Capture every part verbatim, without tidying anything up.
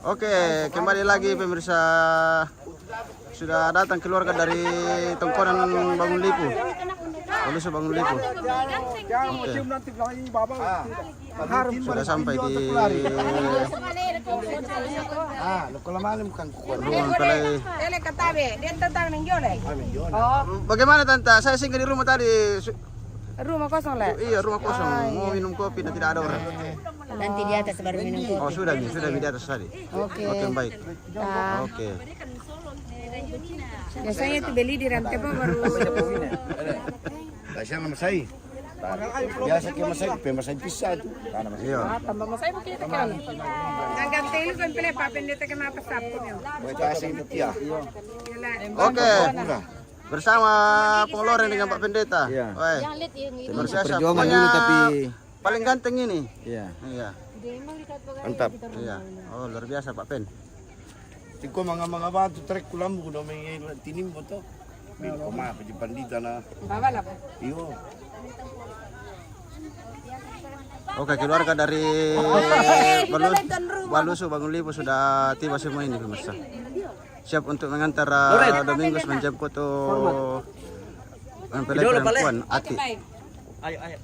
Oke, kembali lagi pemirsa. Sudah datang keluarga dari Tongkonan Bangun Lipu. Balusu Bangun Lipu. Oke. Sudah sampai di rumah pelai. Bagaimana, Tante? Saya singgah di rumah tadi. Su- Rumah kosong, Le? Iya, rumah kosong. Mau minum kopi dan tidak ada orang. Nanti di atas baru minum kopi. Oh, sudah nih, sudah di atas tadi. Oke. Oke, baik. Oke. Biasanya itu beli di Rantepo baru. Biasa nama saya. Biasa ke masai, pe masai pisah itu. Iya. Tambah masai begitu kan. Tanggal telu kan pele Pak Pendeta kenapa Sabtu ya? Oke. Bersama pengeluaran dengan Pak Pendeta. Iya. Weh. Luar biasa. Perjuangan dulu, tapi paling ganteng ini. Iya. Iya. Mantap. Iya. Oh, luar biasa, Pak Pen. Tiko manga-manga batu trek kulambu kuda mengi tinim boto. Bingko ma pe pandita na. Bawa lah. Iyo. Oke, keluarga dari Balu- Balusu Bangun Lipu sudah tiba semua ini, pemirsa. Siap untuk mengantar, uh, Domingus menjemput tuh mempelai perempuan Ati. Ayo, ayo.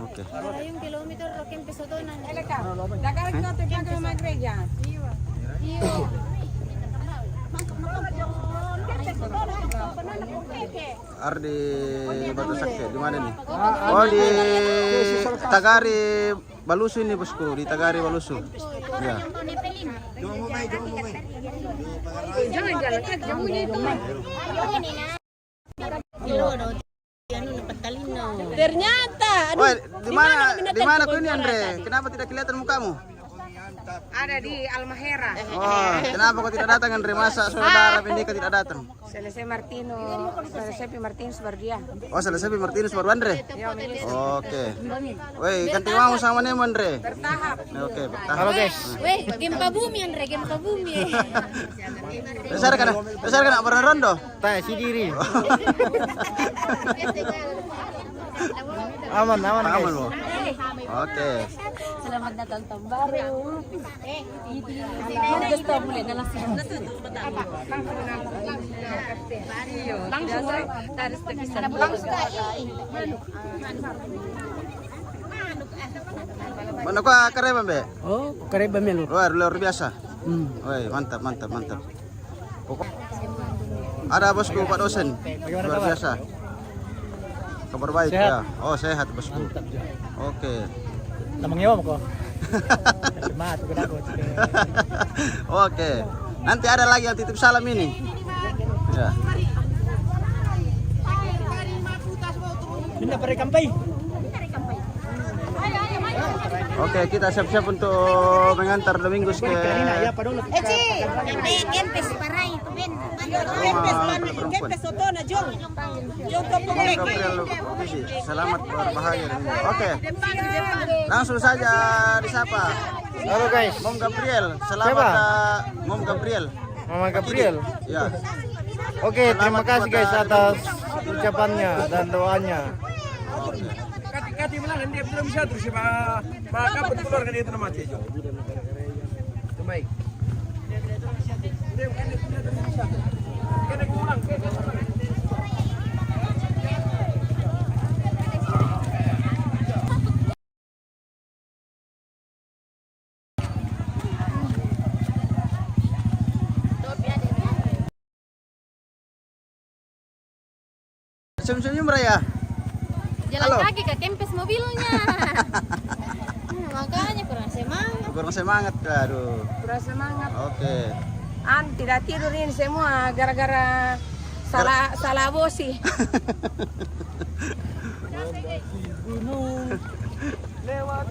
Oke. Ayun kilometer lo kempes otonan. Ele ka. Dagar ko te pakai rumah gereja. Iyo. Iyo. Ardi Batu Sakti di mana nih? Oh, di Tagari Balusu ini, bosku, di Tagari Balusu. Ya. Jangan jalan, jangan itu. Ternyata, aduh, woi, di mana, di mana kau ini, Andre? Kenapa tidak kelihatan mukamu? Ada di Almahera. Oh, kenapa kau tidak datang, Andre? Masa saudara Pendeta tidak datang? Selesai Martino, selesai pi Martinus baru dia. Oh, selesai pi Martinus baru Andre? Iya, Minis. Oke. Woi, ganti mau sama nih, Andre? Bertahap. Oke, bertahap. Halo, guys. Weh, gempa bumi, Andre, gempa bumi. Besar kan? Besar kan? Pernah rondo? Tanya si diri. Aman, aman, guys. Aman, Bo. Oke. Selamat datang tahun baru. Langsung, langsung. Mana kau kareba, Be? Oh, kareba melu. Luar, luar biasa. Hmm. Woi, mantap, mantap, mantap. Pokok ada bosku, Pak dosen. Luar biasa. Kabar baik ya. Oh, sehat, bosku. Oke. Namanya apa kok? Terima kasih. Oke. Nanti ada lagi yang titip salam ini. Ya. Pindah pada kampai. Oke, kita siap-siap untuk mengantar Domingus ke Eci, kempes parai itu, Ben. Kempes, kempes soto na, Jong. Jong, Mom Gabriel, selamat berbahagia. Oke. Langsung saja disapa. Halo, guys. Mom Gabriel, selamat. Mom Gabriel. Mama Gabriel. Ya. Oke, terima kasih, guys, atas ucapannya dan doanya. Kati, kati bilang dia belum bisa terus, Pak. Pak, kapan keluar kan itu nama Tejo? Kembali. Senyum-senyum, Raya. Jalan kaki, Kak, kempes mobilnya. Hmm, makanya kurang semangat. Kurang semangat, aduh. Kurang semangat. Oke. An, tidak tidur ini semua gara-gara salah, salah bosi. Gunung lewat.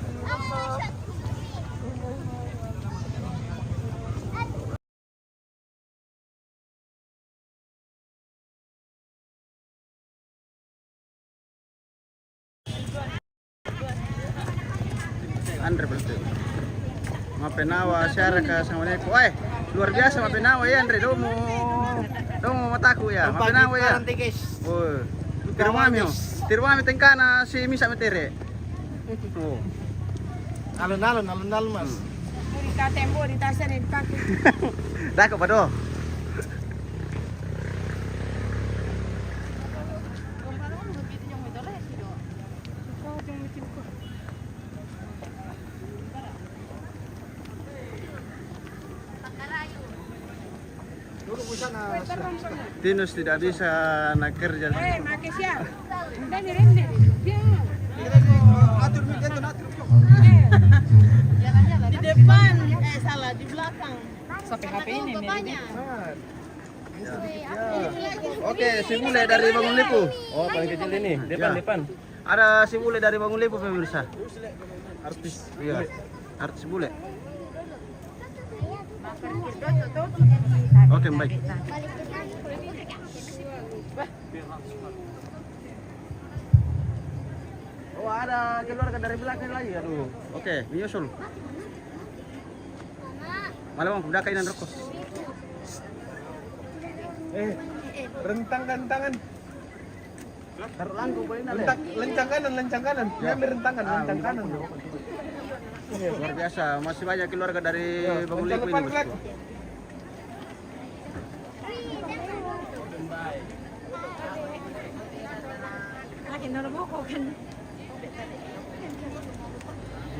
Andre pasti. Mapenawa, syaraka, assalamualaikum. Woi, luar biasa Mapenawa ya, Andre. Domo, domo mataku ya. Mapenawa ya. Woi. Tiru mami, oh. Tiru mami tengkana si misa metere. Oh. Alun-alun, alun-alun, Mas. Hmm. Di katembo, di tasa, di pake. Dah, kau pado. Tinus tidak bisa nak kerja. Eh, make siap. Dia di rende. Dia. Di depan, eh, salah, di belakang. Sampai H P ini nih. Oke, si bule dari Bangun Lipu. Oh, paling kecil ini. Depan, ya, depan. Ada si bule dari Bangun Lipu, pemirsa. Artis. Iya. Artis bule. Oke, baik. Oh, ada keluarga dari belakang lagi. Aduh. Oke, menyusul. Malam, Bang, udah kainan rokok. Eh, rentangkan tangan. Taruh langkung boleh, Nale. Lentak-, lencang kanan, lencang kanan. Ya. Ambil rentangkan, ah, lencang kanan. Luar biasa, masih banyak keluarga dari, ya, Bangun Lipu ini, bosku.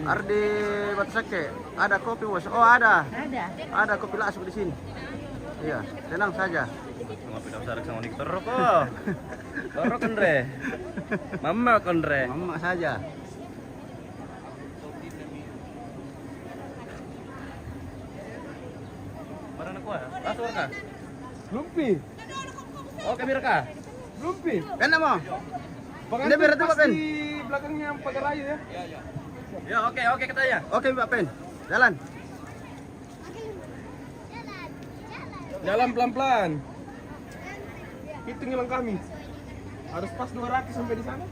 Ardi Batasake, ada kopi, bos? Oh, ada. Ada. Ada kopi lasuk di sini. Iya, tenang saja. Ngopi dong, sarek sama Nick. Torok, oh. Torok, Andre. Mama, Andre. Mama saja. Mana nak kuah? Lasuk, Raka? Lumpi. Oke, Mirka. Lumpi. Kan nama? Pengantin. Ini berarti pas Pak Pen. Di belakangnya pagar ayu, ya. Ya, oke, oke, katanya. Oke, Pak Pen. Jalan. Jalan pelan-pelan. Hitung hilang kami. Harus pas dua ratus sampai di sana.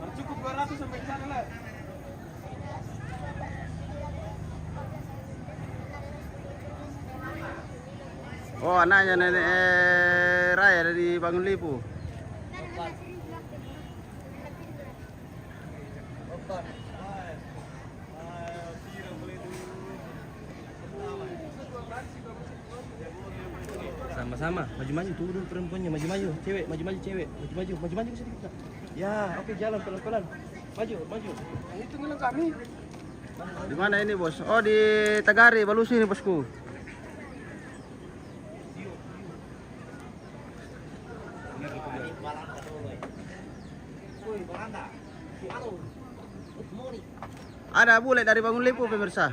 Harus cukup dua ratus sampai di sana, lah. Oh, anaknya nenek, eh, Raya dari Bangun Lipu. Sama-sama, maju-maju, tunggu dulu perempuannya, maju-maju, cewek, maju-maju, cewek, maju-maju, maju-maju ke situ kita. Ya, oke, jalan pelan-pelan, maju, maju. Itu ngilang kami. Di mana ini, bos? Oh, di Tagari, Balusu ini, bosku. Ada bule dari Bangun Lipu, pemirsa.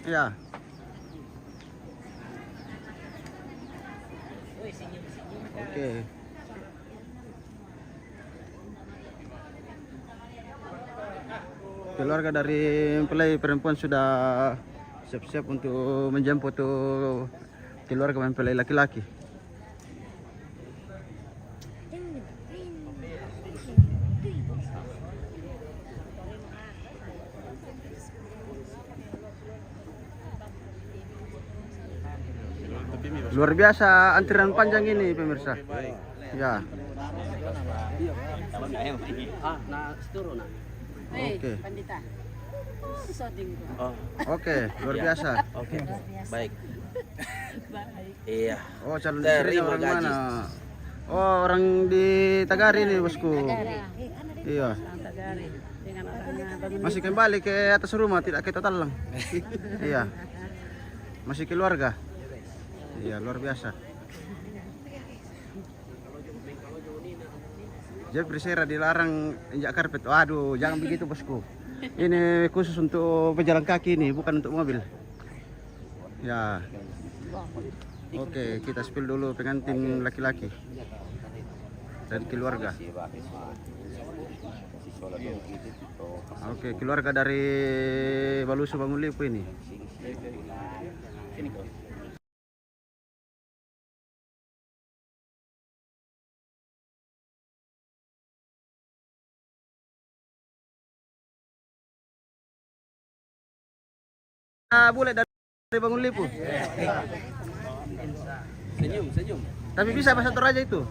Ya. Oke. Keluarga dari mempelai perempuan sudah siap-siap untuk menjemput tuh keluarga mempelai laki-laki. Luar biasa antrian panjang ini, pemirsa. Ya. Ah, nah, seturu, nah. Oke. Pandita. Oh, soding. Oh. Oke, luar biasa. Oke. Luar biasa. Baik. Baik. Iya. Oh, calon istrinya orang mana? Oh, orang di Tagari nih, bosku. Tagari. Iya. Orang Tagari. Dengan orangnya Bangun Lipu. Masih kembali ke atas rumah, tidak ke Totalang. Iya. Masih keluarga. Iya, luar biasa. Jeffrey Sera dilarang injak karpet. Waduh, jangan begitu, bosku. Ini khusus untuk pejalan kaki ini, bukan untuk mobil. Ya. Oke, kita spill dulu pengantin laki-laki dan keluarga. Oke, keluarga dari Balusu Bangun Lipu ini. Ah, bule dari Bangun Lipu. Senyum, senyum. Tapi bisa bahasa Toraja itu.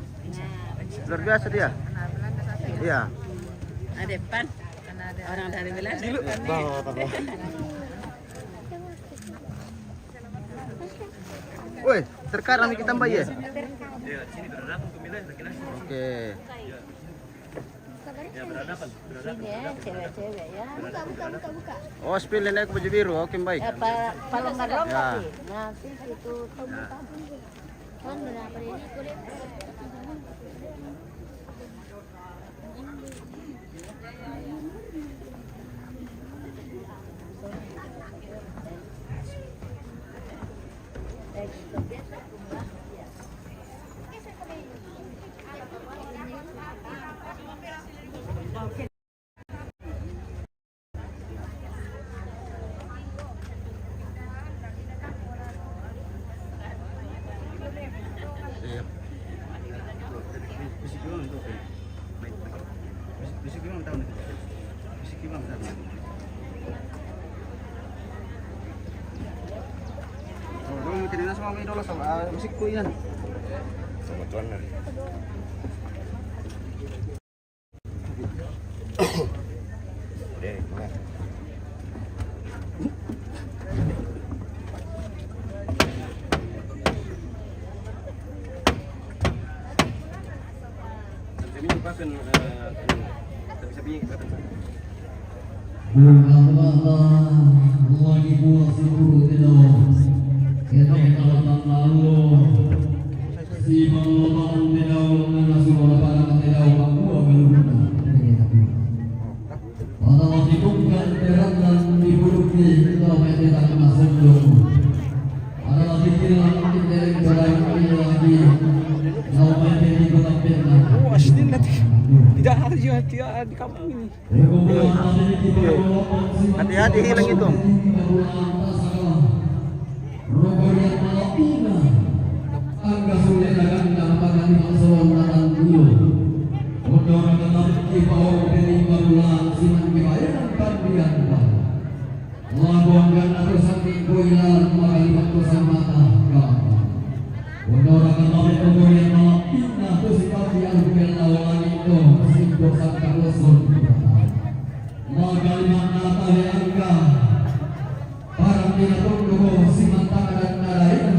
Luar biasa dia. Iya. Nah, depan. Orang dari Belanda. Woi, terkadang kita tambah ya. Oke. Sini ya, cewek-cewek ya. Buka, buka, buka, buka. Oh, spill ini aku baju biru. Oke, baik. Eh, pa-, palonggar-longgar. Ya. Nanti itu. Sama tuan. Bukan Allah, Allah dibuat sepuluh kilo. Kita kalau tak tahu, si Bang tidak mengenal suara pada tidak buat belum. Pada waktu itu kan terang dan dibunuh di kita main di tangan masuk dulu. Pada waktu itu lagi dari pada ini lagi. Kalau main di kota Pinang. Oh, asli nanti. Tidak ada juga dia di kampung ini. Hati-hati hilang itu. Angga sulit dagang dan apa kali maksud orang dulu. Untuk orang ketarik di bawah dari barulah siman kebayangan pandian. Labuan ganda bersanding koilan maka lima kosong mata. Untuk orang ketarik pemurian malam pindah ke si kaki yang bukan lawan itu. Simpul sangka kosong. Magali manata le angka. Parang dina tunduk siman tangadan nalain.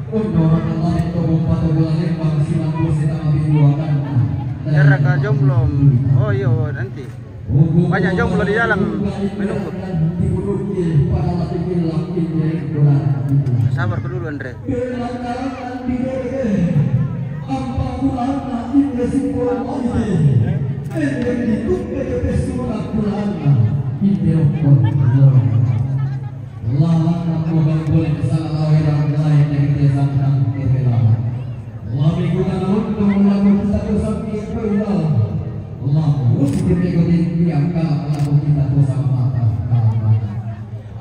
Undo raka lamit tubung patubulan lembang siman pusi tama biduakan. Darah ka jomblo. Oh, iyo, nanti. Banyak jomblo di dalam menunggu. Sabar dulu, Andre. Ampa kulana inde siporo maite. Ende dituppe ke pesuna kulana inde rokko. Lalana moga boleh kesana lawe dan lain yang dia santang kepela. Lami kutana untung lagu kita dosa kepela. Lagu musik kepela yang kalah lagu kita dosa mata.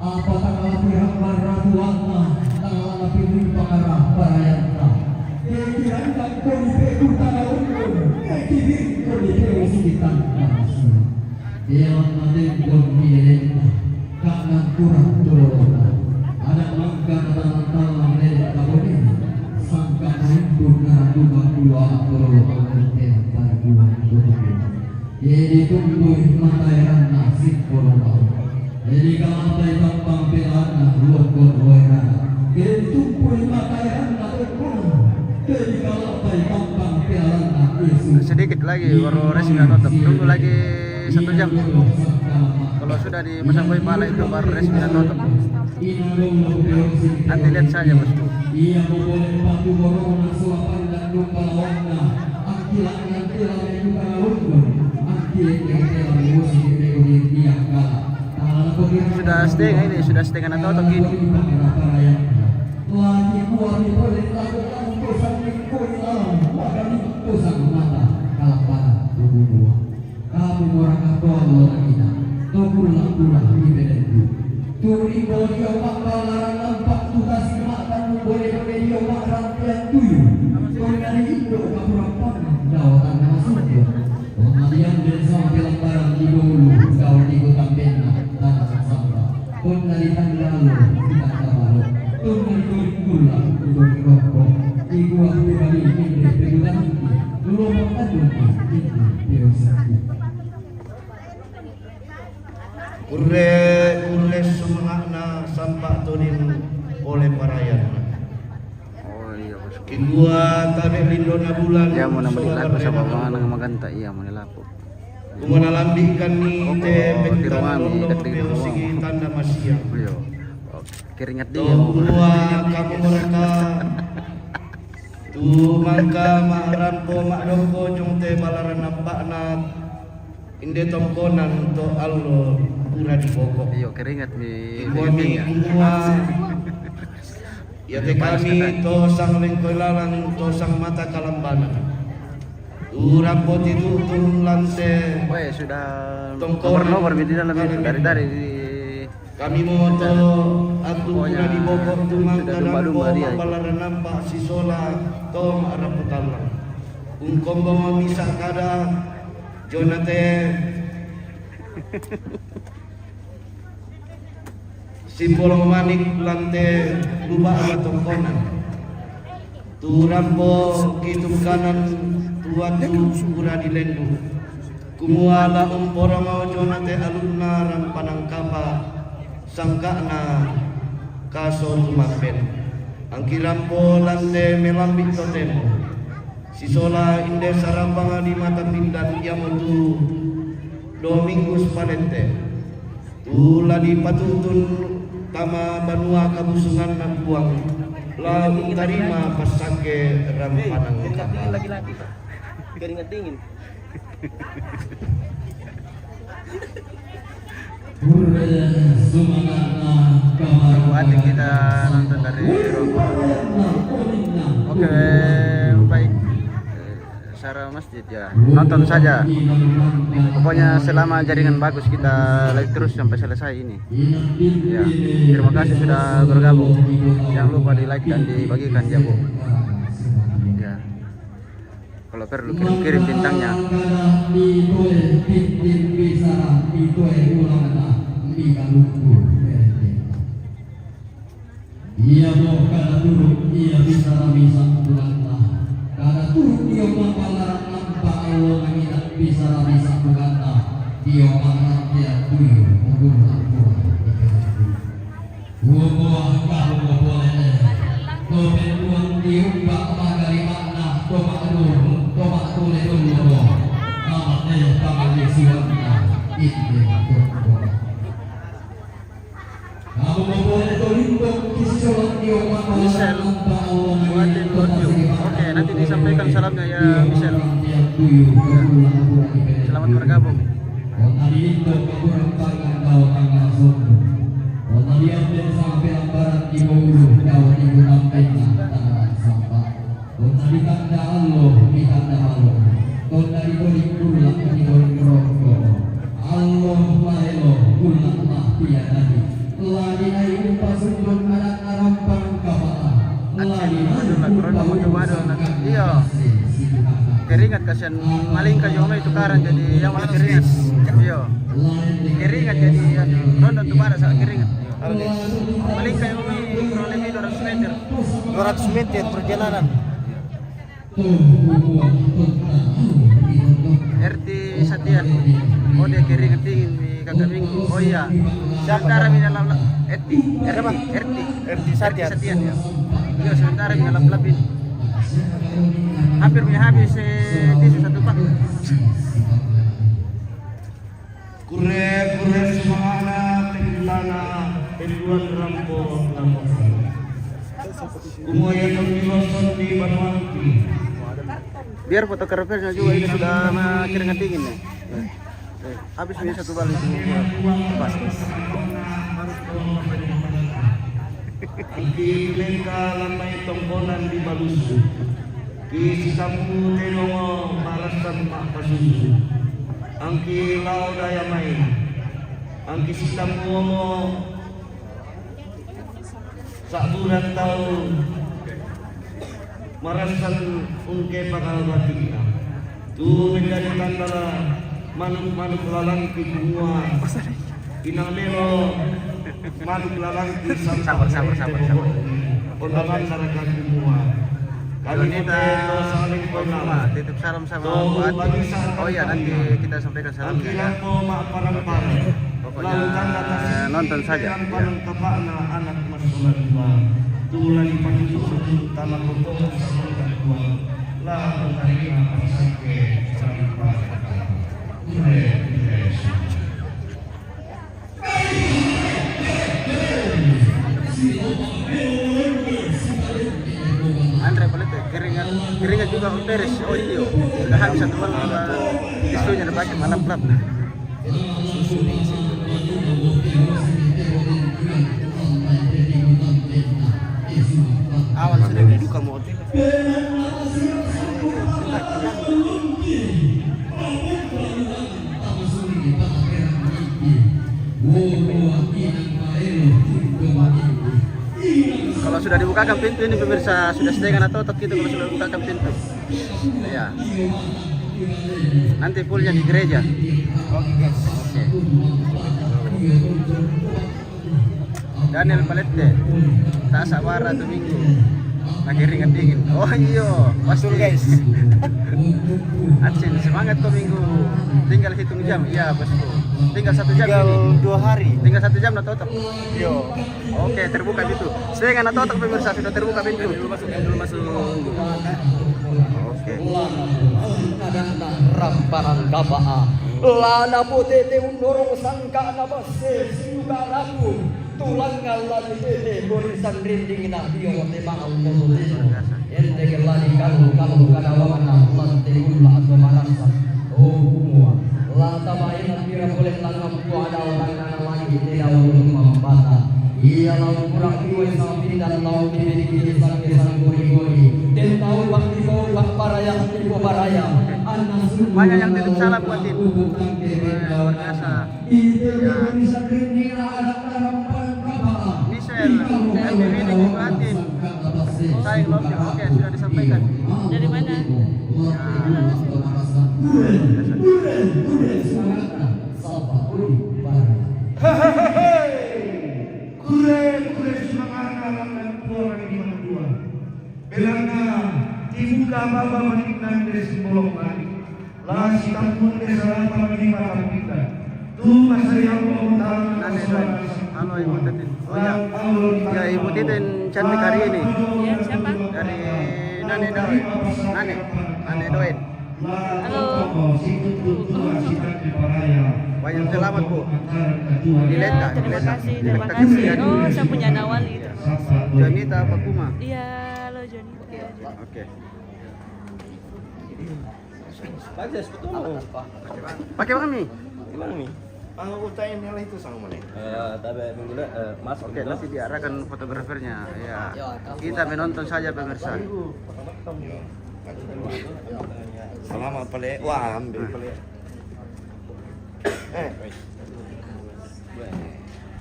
Apa takala pihak maratuanna, takala napilih pakara parayanta. Kekiranya koni peku tana untung, kekiri koni peku sikitan nasi. Dewan maden koni elenta, kanan kurang tulolona. Ada mangka tangan-tangan nenek kabone, sangka rindu naratu bakula tulolona. Jadi tumbuh mata eranna singkolo bau. Jadi kalau apa itu bang pelana lokon wena. Jadi tumbuh mata eranna lokon. Jadi kalau apa itu bang pelana Yesus. Sedikit lagi baru resmi tutup. Tunggu lagi satu jam. Kalau sudah dimasang koi pala itu baru resmi tutup. Nanti lihat saja, bosku. Iya, boleh patu borong suapan dan lupa lawanna. Sudah setengah ini, sudah setengah na totok ini. Kamu orang tua lo lagi dah. Tunggu lah, kurang di belendu. Turi boli omak balaran nampak tu tasik makan bole-bole di omak rantean tuyu. Turi dari indo kapurang pangan dawatan nama sumber. Pengalian desa pelambaran di bulu daun di kota bena tanah samba. Pun dari tanggal kita kabalo. Pun dari turi gula, turi rokok. Ibu aku bali ini pegudan ini. Dulu makan dulu ini. Terus. Kurre, kurre sumanga'na sampa' toding pole parayanna. Oh iya, bosku. Kikua tabe' lindona bulan. Iya, mau nama sola dilaku sama barriana. Mana maganta, iya, mau dilaku. Kumua nalambi'kanni te pentana londo peosiki tanda masiang. Iya. Keringat dia. Kumua kamu mereka tu mangka ma'rampo ma'dokko jong te balaran ampa'na. Inde tongkonan to allo pura diboko. Iyo, keringat mi. Kumua, iate kami to sang lengkoi lalang, to sang mata kalambanan. Urang poti tutun lante. Weh, sudah tongkonan nomor-nomor mi di dalam itu. Dari tadi di kami mo to aku pura diboko tu mangka nampo mabalaran ampa' sisola to ma'rapu tallang. Ungkombo misa' kada Jonate. Sipolong manik lante luba'na tongkonan. Tu rampo kitung kanan tuatu pura dilendu. Kumua la umporongo Jonate alunna rampanang kapa' sangka'na kaso tumamben. Angki rampo lante melambi' totemo. Sisola inde sarapang di mata pindan iamotu Domingus Palente. Tu la dipatutun tama banua kabusunganna Puang, la untarima passangke rampanang kapa'. Keringat dingin. Buat kita nonton dari rumah. Oke, baik. Sarah Masjid ya. Nonton saja. Pokoknya selama jaringan bagus kita live terus sampai selesai ini. Ya, terima kasih sudah bergabung. Jangan lupa di like dan dibagikan ya, Bu. Ya. Kalau perlu kirim-kirim bintangnya. Ia mo kada turuk ia bisa ramisa buganta. Kada turuk ia mapalaran nampa allo nangina bisa ramisa buganta. Ia ma'rantea tuyu pagura-gura. Uomoa kamu pole. To penduang diumba magalima'na to ma'duru to ma'dule dulu. Amate pangalisiwanna inde to. Michelle, buatin audio. Oke, nanti disampaikan salamnya ya, Michelle. Selamat bergabung. Tonna ditanda allo, ditanda malo. Tonna ditoding kulla, ditoding rokko. Allo laelo kulla la tiadadi. La dinai umpasundun anak arampang kapala. La dinai umpasundun. Iya. Keringat kasihan malingka juga itu karang jadi yang mana keringat. Iya. Keringat jadi ya. Rondo tu pada saat keringat. Malingka juga kurang lebih dua ratus meter. Dua ratus meter perjalanan. R T Satian. Oh, dia keringat dingin di kakak Minggu. Oh iya. Sementara mi dalam la-, R T. Siapa? R T. R T Satian. Satian, ya. Iya, sementara mi dalam lebih. Hampir mi habis, eh, tisu satu pak. Kurre, kurre sumanga'na, tengkilana, penduan rampo, rampo. Kumua ia tongkiloson di banuangki. Biar fotografernya juga ini sudah makin ngetingin nih. Eh, habis ini satu balik itu. Pas. Angki lengka lan mai tongkonan di balusu. Ki sitammu tedongo marassan ma'pasusu. Angki lao daya mai. Angki sitammu omo sa'buran tau marassan ungke pakalbatikna. Tu menjadi tanda manuk-manuk lalangki kumua. Inang melo manuk lalangki sabar, sabar, sabar, sabar. Kondangan sarakan kumua. Kami nita saling kondangan. Titip salam sama buat. Oh iya, nanti kita sampaikan salamnya ya. Angki rampo ma'parang-parang. Pokoknya nonton saja. Tulang di pagi itu tama kotor sama orang tua. Lah, bertarima pasang ke cari. Andre Palete, keringat, keringat juga Om Peres. Oh iyo, sudah habis satu malam, eh, isunya dipakai malam plat. Awal sudah dibuka mau. Kalau sudah dibukakan pintu ini, pemirsa, sudah setengah na totok kita kalau sudah bukakan pintu. Ya. Nanti fullnya di gereja. Oke. Daniel Palette, tak sabar satu minggu. Lagi ringan dingin. Oh iyo, pasti guys. Acin, semangat tuh minggu. Tinggal hitung jam, iya bosku. Tinggal satu jam. Tinggal dua hari. Tinggal satu jam na totok. Iyo. Oke, terbuka gitu. Setengah na totok pemirsa, sudah terbuka pintu. Dulu masuk, dulu masuk. Oke. Ada ramparan kapaa. Lana putih timun dorong sangka na base suka rapu. Tulang ngalah di tete borisan rinding na dio tema Allah. Ente geladi kamu kamu kada wamana lante gula atau marasa. Oh, kumua. Lata baina pira boleh tanam ku ada orang kana lagi tidak untuk mambata. Ia lau kurang dua sama pindah lau kiri kiri sampai sang gori gori. Dan tahu bakti bau bak paraya hati ko baraya. Anak sungguh. Banyak yang titip salam buat tim. Luar biasa. Michelle, happy wedding, Ibu Atin. Sayang, love you. Oke, sudah disampaikan. Dari mana? Hehehe. Kure, kure, semangat anak dan tua lagi di mana dua. Belanga, dibuka baba manik nang dari simbolong manik. Lasi tampun desa lapa lima tampita. Tu masaya Allah Ta'ala. Nane Doen. Halo, Ibu Titin. Oh ya. Ya, Ibu Titin cantik hari ini. Ya, siapa? Dari Nane Doen. Nane. Nane Doen. Halo. Banyak selamat, Bu. Dileta, ya, terima kasih, terima kasih. Oh, saya punya nawal itu. Jonita Pakuma. Iya, halo Jonita. Oke. Bagus, betul. Pakai apa, Mi? Gimana, Mi? Ah, utain nilai itu sama nih. Eh, tapi minggu na-, eh, Mas, oke, nanti diarahkan fotografernya. Ya. Kita menonton saja, pemirsa. Selamat, Pale. Wah, ambil, Pale. Eh.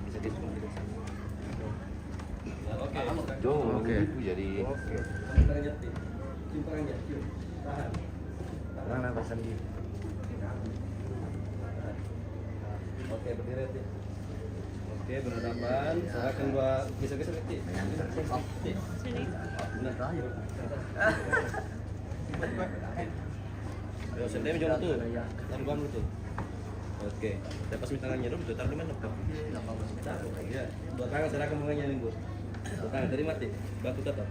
Bisa di Oke. Jadi. Oke. Mana pesan di? Oke, berdiri, Ti. Oke, berhadapan. Serahkan dua, geser-geser, Ti. Sini. Benar. Ayo, sendiri, Jon, tuh. Taruh gua dulu tuh. Oke. Lepas tangannya dulu, tuh. Taruh di mana, tuh? Iya. Dua tangan, serahkan bunganya, Minggu. Dua tangan, terima, Ti. Baku tetap.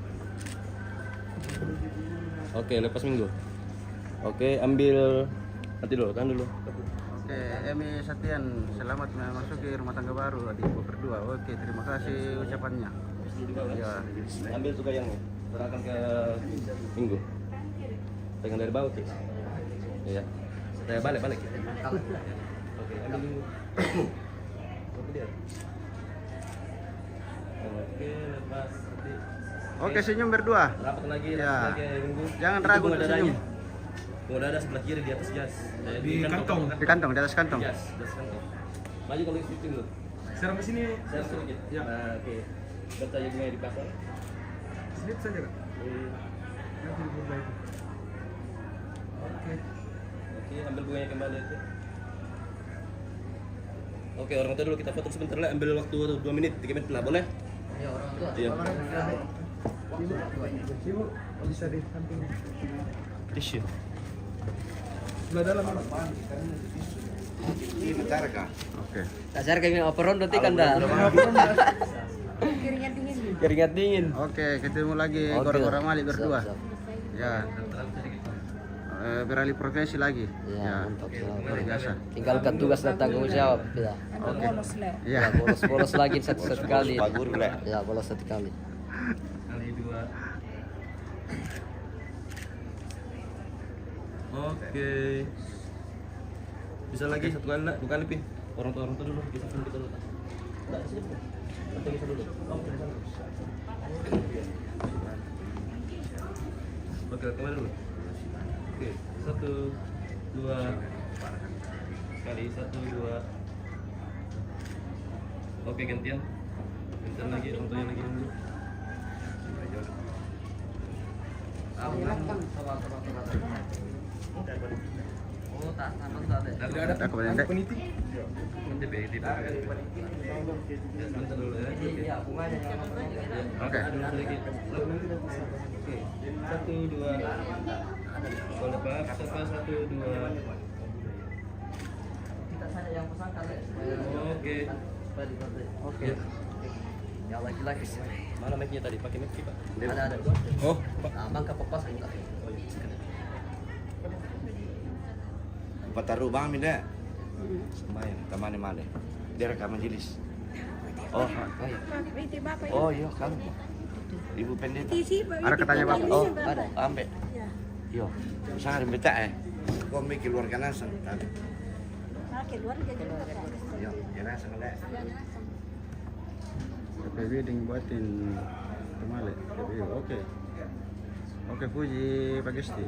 Oke, lepas, Minggu. Oke, ambil nanti dulu, tahan dulu. Oke, Emi Satian, selamat memasuki rumah tangga baru, adik gua berdua. Oke, terima kasih ucapannya. Ya. Ambil juga yang serahkan ke Minggu. Pegang dari bawah, Ti. Iya. Saya balik, balik. Oke, ambil Minggu. Oke, dia. Oke, lepas, Ti. Oke, senyum berdua. Rapat lagi, ya, rapat lagi, Minggu. Jangan ragu untuk senyum. Punggung dada sebelah kiri di atas jas. Di kantong. Di kantong, di atas kantong. Jas, di atas kantong. Maju kalau itu dulu. Serang ke sini. Serang sedikit. Ya. Nah, oke. Baca yang dipasang. Slip saja, Kak. Iya. Nanti diperbaiki. Oke. Oke, ambil bunganya kembali itu. Oke, orang tua dulu kita foto sebentar lah, ambil waktu dua menit, tiga menit lah, boleh? Iya, orang tua. Iya. Sibuk, bisa di samping. Tisu. Sebelah dalam. Tisu. Ini bentar, Kak. Oke. Tak share kami apa ronde tikan dah. Keringat dingin. Keringat dingin. Oke, ketemu lagi. Oke. Gora-gora Malik berdua. Siap, siap. Ya. Eh, beralih profesi lagi. Ya, ya, mantap. Luar biasa. Tinggalkan tugas dan tanggung jawab. Ya. Oke. Bolos, Leo. Ya. Ya, bolos-bolos lagi satu, satu kali. Bagus, Leo. Ya, bolos satu kali. Kali dua. Oke. Bisa lagi satu kali, nak? Dua kali, Pi. Orang tua, orang tua dulu. Bisa pun kita dulu. Nggak, sini, Pi. Nanti kita dulu. Oh, dari sana. Oke, kamera dulu. Oke, satu, dua. Sekali, satu, dua. Oke, gantian. Gantian lagi, orang tuanya lagi dulu. Ah, ulang. Sabar, sabar, sabar, sabar. Oh, tak, tak, tak, tak. Tidak ada. Tak, kemudian, Dek. Nanti B D. Ya, sebentar dulu ya. Iya, bunganya jangan lupa. Oke. Ada sedikit. Oke. Satu, dua. Kalau Pak, satu, satu, dua. Kita saja yang pesan kali. Oke. Oke. Ya, laki-laki sih. Mana mic-nya tadi? Pakai mic, Pak? Ada, ada. Oh, Pak. Nah, Bang, ke pepas minta. Pataru bang mi de. Sembahyang, tamane male. Dia rekam majelis. Oh, oh iya. Oh iya, kamu. Ibu pendeta. Ada katanya Bapak. Oh, ada. Ampe. Iya. Yo, sangat beta eh. Kau mikir luar kana sang tadi. Oke, luar biasa. Yo, kena sang le. P P B ding buatin tamale. P P B, oke. Oke, puji Pak Gesti.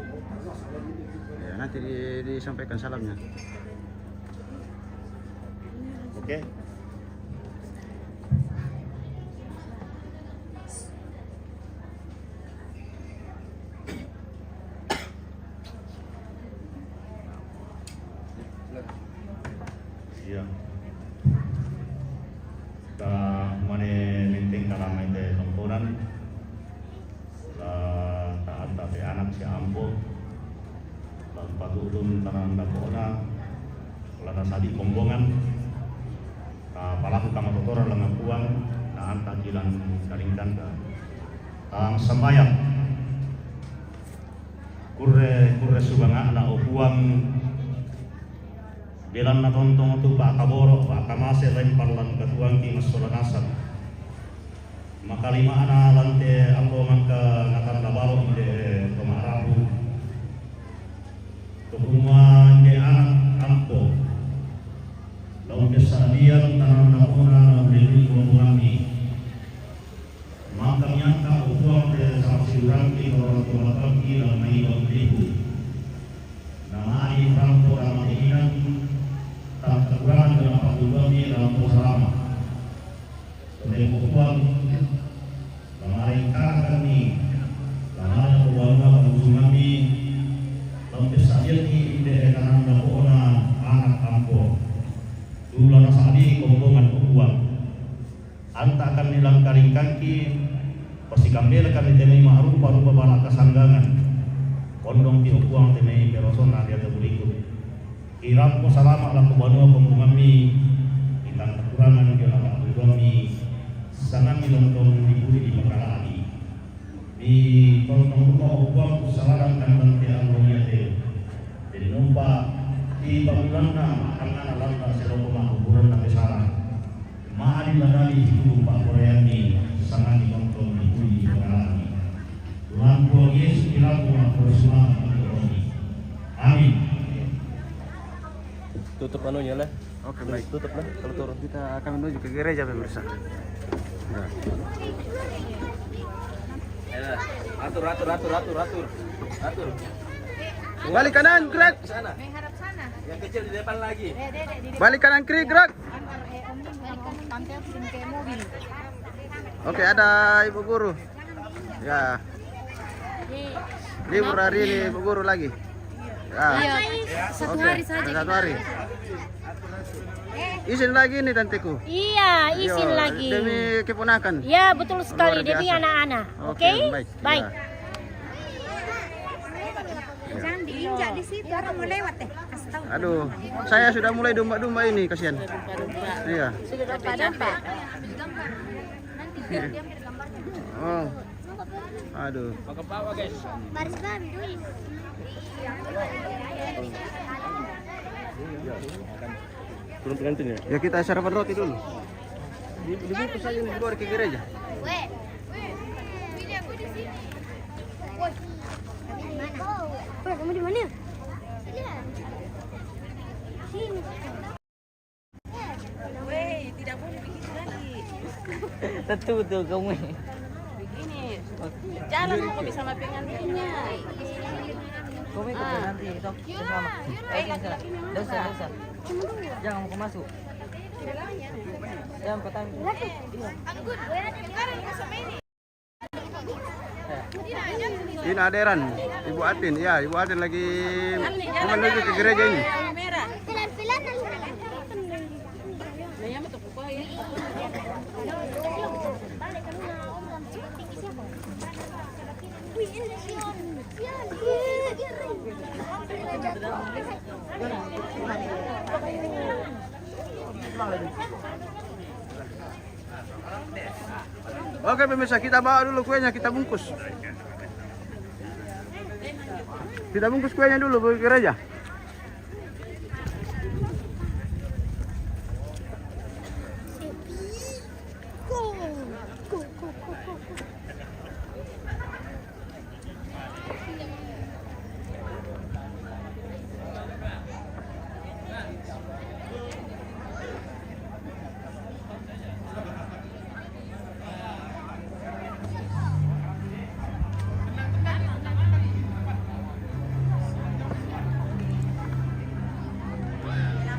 Ya, nanti di- disampaikan salamnya. Oke. Iya. Ka mane menteng ka lama ite tomponan. La ta anta pe anak si ampo. La patudun tanang dapona. La nasadi kombongan. Ka palaku ka matotora la ngakuang. Ta anta kilang kalingkanta. Tang sambayang. Kurre, kurre subanga'na, o Puang, belanna tontong tu pa'kaboro', pa'kamase laing pallang katuoangki massola nasang. Makalima'na lante allo mangka natanda balo inde to ma'rapu. To kumua inde anak ampo. Lao umpessa'biang tananna pona, lao ullelui kombongammi. Mangkami angka, o Puang, te sangsiurangki, torang tomatangki, la maiba ulliku. Nama'di rampo tama keinang, tang kekurangan dalam pangguruanmi, rampo salama. Todemo Puang, la maraikakanni, la mada ko banua pangguruanmi, la umpessa'bianni inde tananna pona anak ampo. Tu la nasa'bi kombongan, o Puang. Antakanni langkalingkangki, pasikambelakanni te mai ma'rupa-rupa bala kasanggangan. Kondongki, o Puang, te mai perosona ri ate buliku. Kirampo salama lako banua kombongammi, itang kakurangan dio lako buliammi, sanganni lontong dipudi dipakala'bi. Di tongtong rupa, o Puang, kusaladan kandang te allo iate. Jadi nompa di bangunanna, angngana landa seroko ma'kuburanna pesara. Ma'adil ladani hiduppa koreanni, sanganni tongtong dipudi dipakala'bi. Tuhan Puang Yesus kirampo ma'kurre sumanga mangkoromi. Amin. Tutup anunya lah. Oke, baik. Tutup lah, kalau turun. Kita akan menuju ke gereja, pemirsa. Ya. Ya, atur, atur, atur, atur, atur. Atur. Balik kanan, gerak. Ke sana. Menghadap sana. Yang kecil di depan lagi. Dek, dek, dek, di depan. Balik kanan, kiri, gerak. Antar, eh, Om Lim, Om Tante, turun ke mobil. Oke, ada Ibu Guru. Ya. Libur hari ini, Bu Guru, lagi? Ya. Iya, satu hari saja. Satu hari. Izin lagi nih, tanteku. Iya, izin lagi. Demi keponakan. Ya, betul sekali, demi anak-anak. Oke, baik. Baik. Ya. Jangan diinjak di situ, orang mau lewat deh. Aduh, saya sudah mulai domba-domba ini, kasihan. Iya. Oh. Aduh. Baris baru dulu. Belum pengantin ya? Ya, kita sarapan roti dulu. Di, dibungkus aja nih, dibawa ke gereja. Weh, kamu di mana? Sini. Weh, tidak boleh begitu lagi. Tentu tuh kamu. Begini. Jalan mau bisa sama pengantinnya. Kamu ikut nanti, itu sama. Eh, laki-laki memang. Dosa, dosa. Jangan mau masuk. Jangan kau tahu. Iya. Ini ada Eran, Ibu Atin. Ya, Ibu Atin lagi menuju ke gereja ini. Oke, pemirsa, kita bawa dulu kuenya, kita bungkus. Kita bungkus kuenya dulu, bawa ke gereja.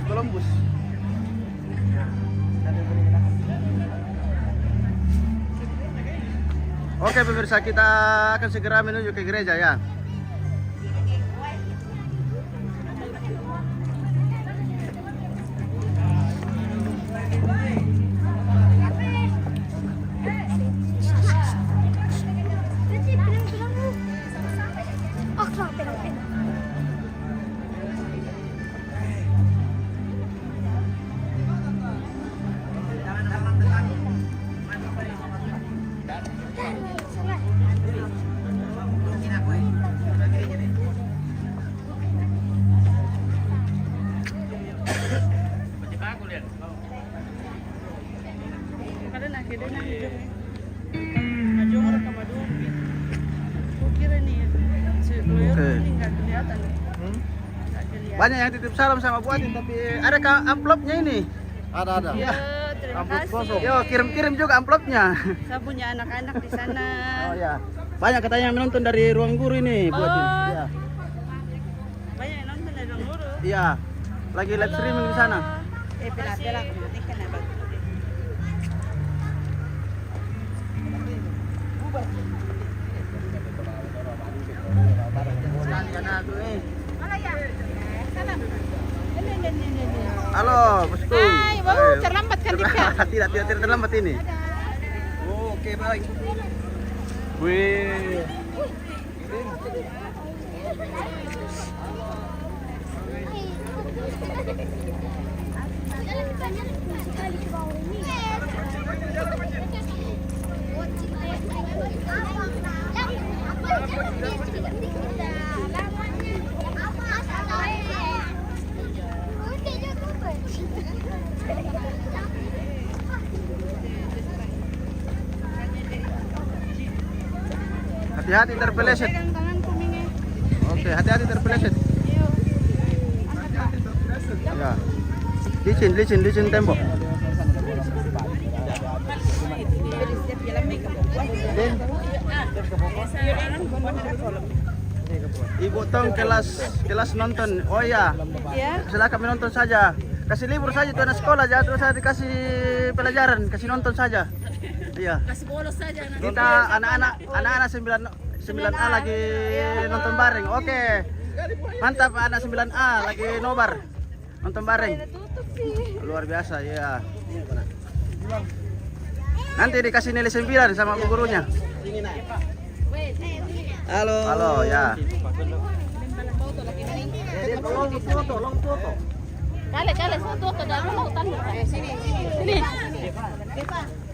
Columbus. Oke, pemirsa, kita akan segera menuju ke gereja, ya. Oke. Banyak yang titip salam sama Bu Atin, tapi ada kah amplopnya ini? Ada, ada. Iya, terima kasih. Yo, kirim-kirim juga amplopnya. Saya punya anak-anak di sana. Oh ya. Banyak katanya yang menonton dari ruang guru ini, Bu Atin. Oh. Ya. Banyak yang nonton dari ruang guru. Iya. Lagi live streaming di sana. Eh, pela, pela, ikan apa? Halo, bosku. Hai, wow, terlambat kan, Dika? Tidak, tidak, tidak terlambat ini. Oke, baik. Wih. Hati-hati terpeleset. Pegang tanganku, Minge. Oke, hati-hati terpeleset. Iya. Ya. Licin, licin, licin tembok. Ibu Tong kelas, kelas nonton. Oh ya. Ya. Silakan menonton saja. Kasih libur saja tuh anak sekolah, jangan terus saya dikasih pelajaran, kasih nonton saja. Iya. Kasih bolos saja anak. Kita anak-anak, anak-anak sembilan, sembilan A lagi nonton bareng. Oke. Mantap, anak sembilan A lagi nobar. Nonton bareng. Luar biasa, ya. Nanti dikasih nilai sembilan sama bu gurunya. Halo. Halo, ya. Kale, kale, so tuo to da, no, tan. Sini, sini. Sini.